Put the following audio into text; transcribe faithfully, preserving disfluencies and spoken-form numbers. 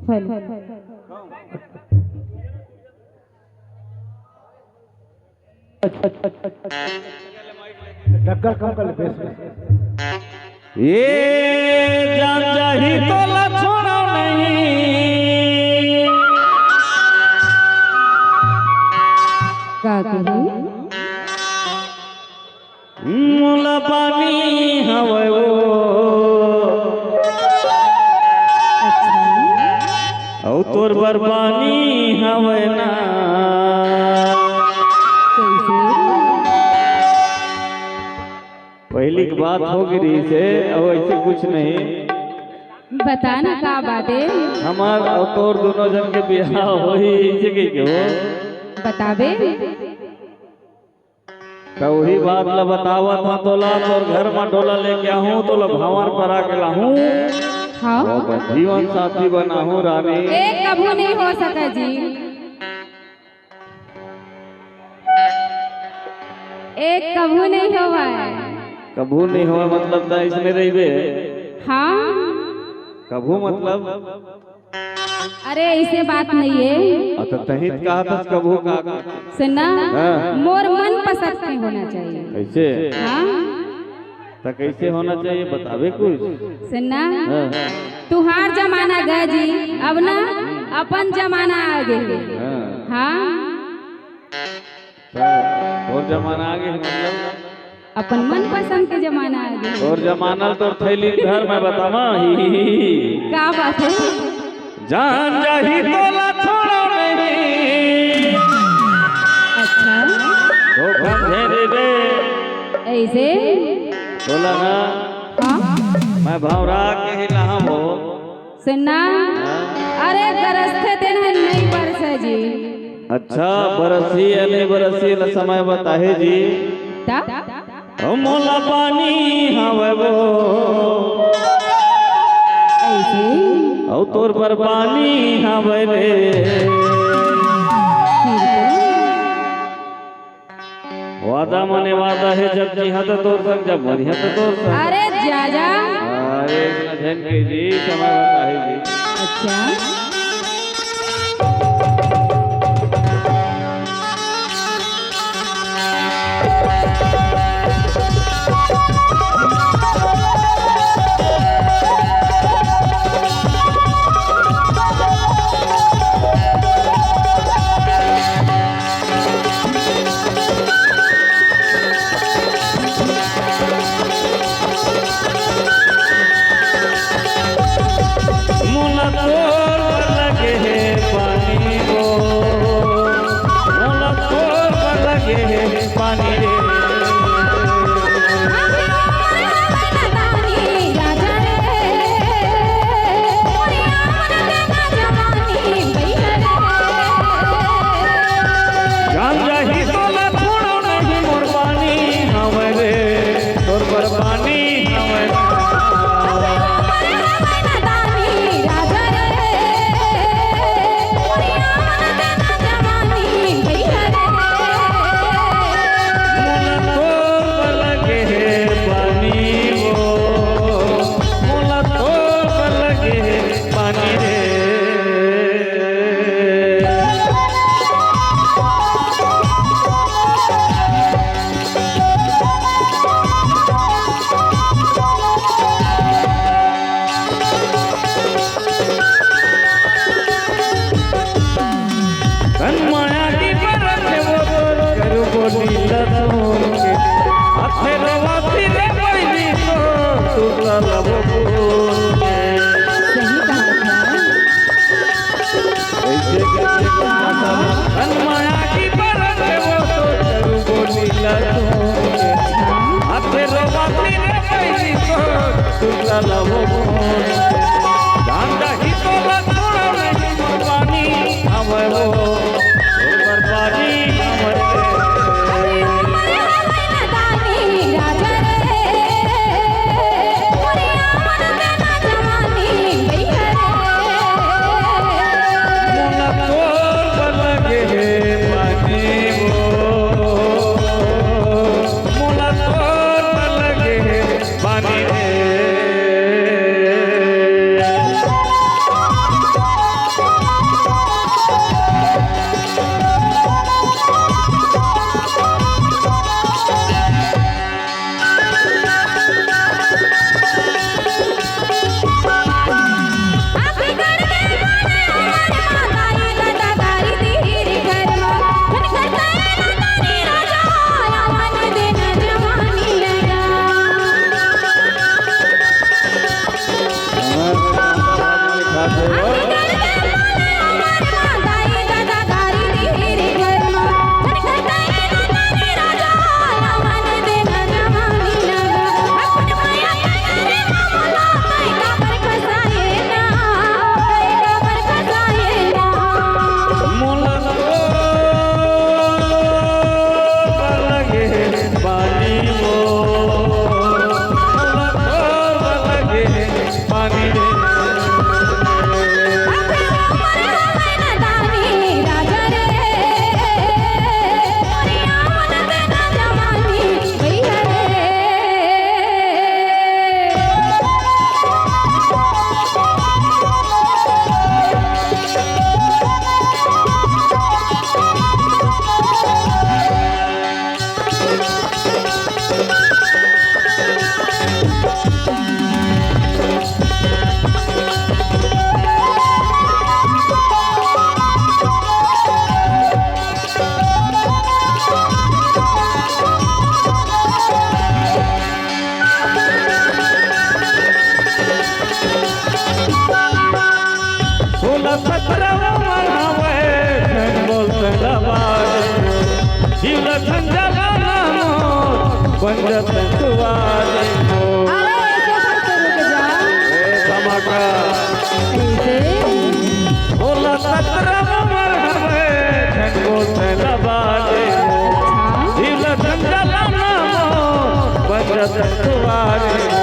Hello. डग्गर कम कर ले, बेस, बेस। ये जान जाही तोला छोड़ा नहीं। का कही? मोला पानी हवय वो। अच्छा। अउ तोर बर पानी हवय ना। कैसे? पहिली के बात हो गे रहिस हे, अउ ऐसे कुछ नहीं। बता ना का बात हे? हमर अउ तोर दोनों जन के बिहाव होही, ऐसे कहिके हो। बताबे? त उही बात ल बतावत हंव तोला, तोर घर म डोला लेके आहूं, तोला भांवर परा के लाहूं। हाँ। अउ अपन जीवन साथी बनाहूं रानी। ए, कभू नहीं हो सके जी। ए, कभू नहीं होवय। कभू नहीं होवय मतलब त इसने रहिबे। हाँ। कभू मतलब? अरे, ऐसे बात नहीं है। अ, त तहीं त कहत हस कभू का। सुन ना, हाँ। मोर मन पसंद के होना चाहिए। कैसे? हाँ। त कैसे होना चाहिए, बताबे कुछ? सुन ना, हाँ। तुहार जमाना गए जी, अब ना अपन जमाना आ गए। हाँ। हाँ। त तोर जमाना आ गए, मतलब? अपन मनपसंद के जमाना आ गए। तोर जमाना ल तोर थैली धर, मैं बतावा। ही, ही, ही, ही। का बात है? जान जाही तोला छोड़ा नहीं। अच्छा। धोखा दे देबे। ऐसे? तोला ना। हाँ। मैं भंवरा के ही लाहूं। सुन ना। हाँ। अरे, गरजथे तेन ह नहीं बरसे जी। अच्छा, बरसी या नहीं बरसी, ल समय बताही जी। त? ओ मोला पानी हवय वो। ऐसे? अउ तोर बर पानी हवय रे। फिर तो? वादा मने वादा हे, जब जिहां त तोर संग, जब मरिहां त तोर संग। अरे जा जा। अरे इतना झन के जी, समय बताही जी। अच्छा। मोला तोर बर लगे हे पानी वो, मोला तोर बर लगे हे पानी रे। जान जाही तोला छोड़ो नहीं मोर पानी हवय रे, तोर बर पानी हवय। मोला तोर बर लगे हे पानी वो, मोला तोर बर लगे हे पानी रे। तन माया की परत वो तोर करू बोली लसुन के। आथे रवा फिरे बैली तो तू तलबो फूल के। सही बात है। ऐसे कैसे तन माया की परत वो तोर करू बोली लसुन के। आथे रवा फिरे बैली तो तू तलबो फूल के। जान जाही तोला छोड़ो नहीं पानी हवय वो, ऊपर पानी हवय। मोला तोर बर लगे हे पानी वो। रवा मर हवे, झन बोल तंगवारी। जीव ल झन जलाना मोर, बन जतन दुआरी मोर। अरे, ऐसे मत करो के जा। ए, धमाका। ऐसे? बोला सतरा उमर हवे, झन बोल तंगवारी मोर। अच्छा। जीव ल झन जलाना मोर, बन जतन दुआरी